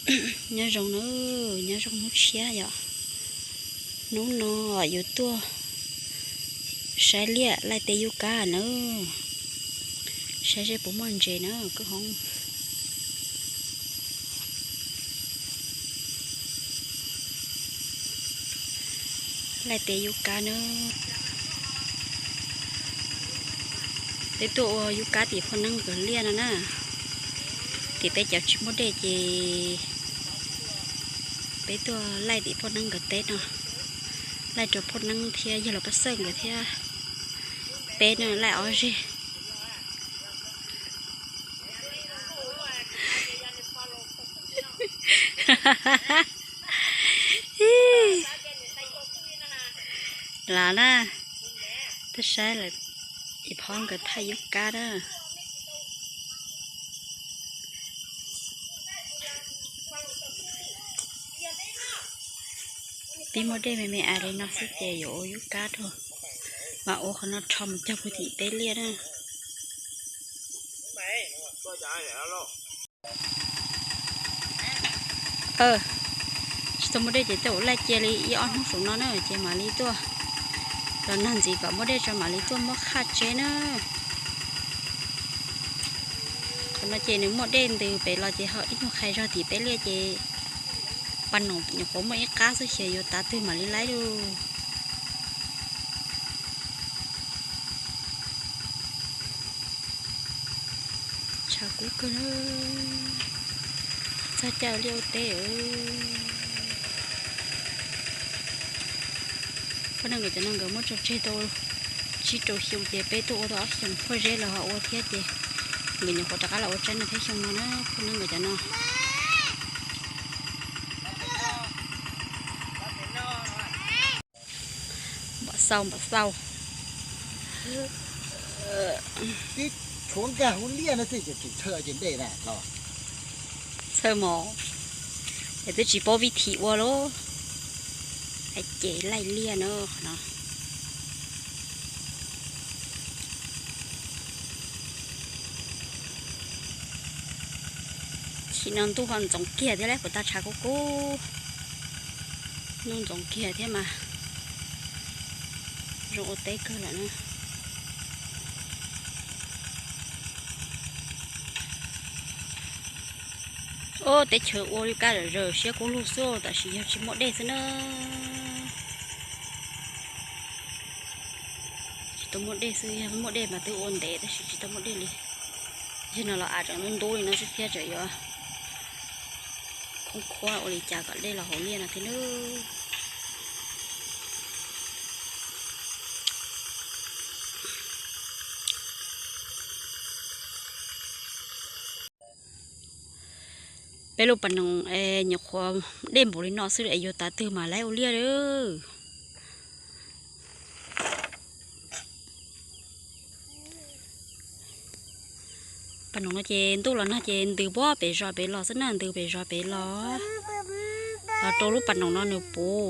Nyob zoo na, nyob zoo hnub tshiab yom. Hnub no yuav tuaj saib liaj laij teb yub kab na. Saib seb puas muaj ntses na kwj hoob. Laij teb yub kab na. Peb tuaj ua yub kab tim phoj neeb nkawd liaj no na. Tim peb cov tsis muaj dej ces peb tuaj laij tim phoj neeb nkawd teb no. Laij rau phoj neeb thiab yawg laus Paj Xawj nkawd thiab peb no laij ob zeg. Los na, tuaj saib lawm, ib phob nkawd thaij yub kab na. Pib muaj dej me me as li no xwb ces yuav ua yub kab rau, mas ua qhov no rho mus cog puag tim peb liaj na. Tsis tau muaj dej ces tej zaum laij cia li ib ob hnub saum no na ces mam li tuaj. Los nag ntxiv kom muaj dej tso mam li tuaj muab qhaj tseb na. Qhov no ces nws muaj dej ntws pem los ces ho ib nyuag qhais zog tim peb liaj ces pas noom nyuam qhuav muaj ib qab xwb xyov yuav tav twg mam li laij lauj. Tshav kub kawg na. Txog caij ua liaj ua teb. Phoj neeb nkawd cov no nkawd muab tso tseg tau tsib rau xyoo ces peb tuaj ua tau ob xyoos phoj zeb los ho ua thiab ces nkawd nyuam qhuav rov qab los ua tsaib no thiab xyoo no na phoj neeb nkawd cov no. Npam xau npam xau. Txhawj mos, es twb tsis paub vib thim ua lauj. Hais ces laij liaj no qhov no. Chim no ntuj ho ntxoov kiag thiab lauj, puas tag tshav kub kub. Ntuj ntxoov kiag thiab mas zoo ua teb kawg lawm na. Ob, teb chaws ua li kab zawm zaws siab kub lug xwb, tab sis yog tsis muaj dej xwb na. Tsis tau muaj dej xwb, yog muaj dej mas twb ua ntev tab sis tsis tau muaj dej li. Yog no los av tseem ntub ntub li no xwb thiab tseem yuav khoob khuab ua li cas kom dej los hauv liaj no thiab nawb. Peb lub pas noog nyuam qhuav dej npaum li no xwb es yuav tav twg mas laib ua liaj lawm. Pas noog no ces ntuj los nag ces ntws puag pem zos pem los xwb na, ntws pem zos pem los, los rau lub pas noog no nws puv.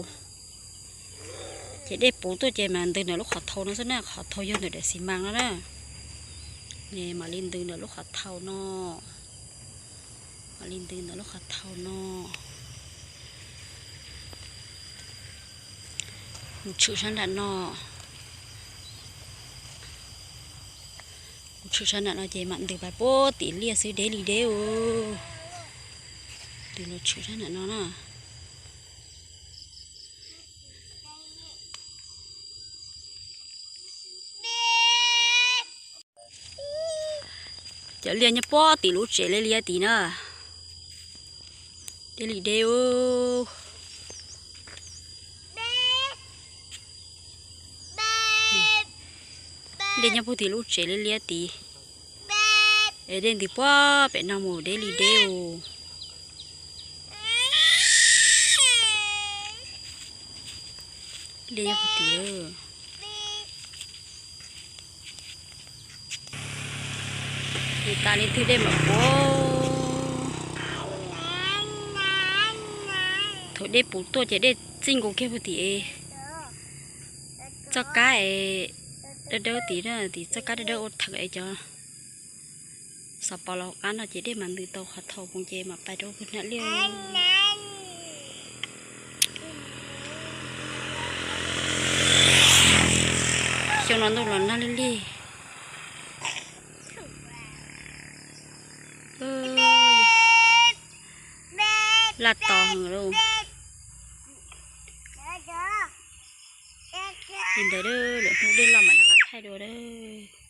Ces dej puv tuaj ces mas ntws ntawm lub qhov thau no xwb na, qhov thau yog ntawm daim xis mas no na. Mam li ntws ntawm lub qhov thau no, mam li ntws ntawm lub qhov thau no. Mus tshwm sab nram no, mus tshwm sab nram no ces mam ntws pas puag tim liaj xwb deb li deb. Ntws los tshwm sab nram no na. Cov liaj nyob puag tim lub tsev liab liab tid na. Deb li deb. Liaj nyob puag tim lub tsev liab liab tid. Es dej ntws puag pem no mus deb li deb. Liaj nyob puag tim. Li tas li twg dej mam puv. Thaum dej puv tuaj ces dej txij nkaus kiag puag tim txoj kab es dawb dawb tid, tim txoj kab dawb dawb ua theem es cov Xav pom los hauv qab no ces dej mas ntws tau qhov thaum poos ces mam pais rau pem hnav liaj. Xyoo no ntuj los nag lig lig. Laj tos heev lauj. Li ntawd lawm hnub dej loj mam rov qab thaij dua lawm.